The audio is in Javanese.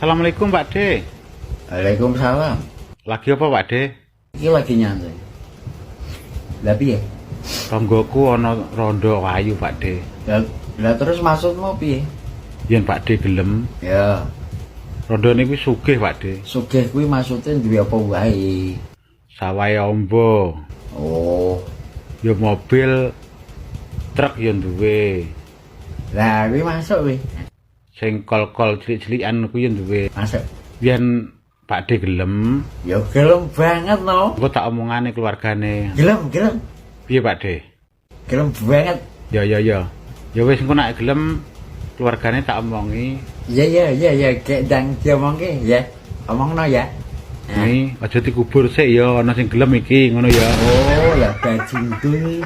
Assalamualaikum, Pak De. Waalaikumsalam. Lagi apa, Pak De? Iki lagi nyantai. Lah piye? Tonggoku ana rondo ayu, Pak De. Lah terus maksudmu piye? Yen Pak De gelem, Ya, rondone kuwi sugih, Pak De. Sugih kuwi maksudnya duwe apa wae? Sawahe ombo, Oh. ya mobil, truk ya duwe. Lah kuwi masuk kuwi. Sing kol-kol cilik-cilikan kuwi ya duwe. Masuk. Yen Pak De gelem, Ya gelem banget no. engko tak omongane keluargane. Gelem, gelem. Piye, Pak De? Gelem banget. Ya ya ya. Ya wis, engko nek gelem keluargane tak omongi. Iya, kayak ndang diomongke ya. Omongno ya. Nah. Nih, aja dikubur sik ya, ana sing gelem iki, ngono ya. Oh, lah bajing dul.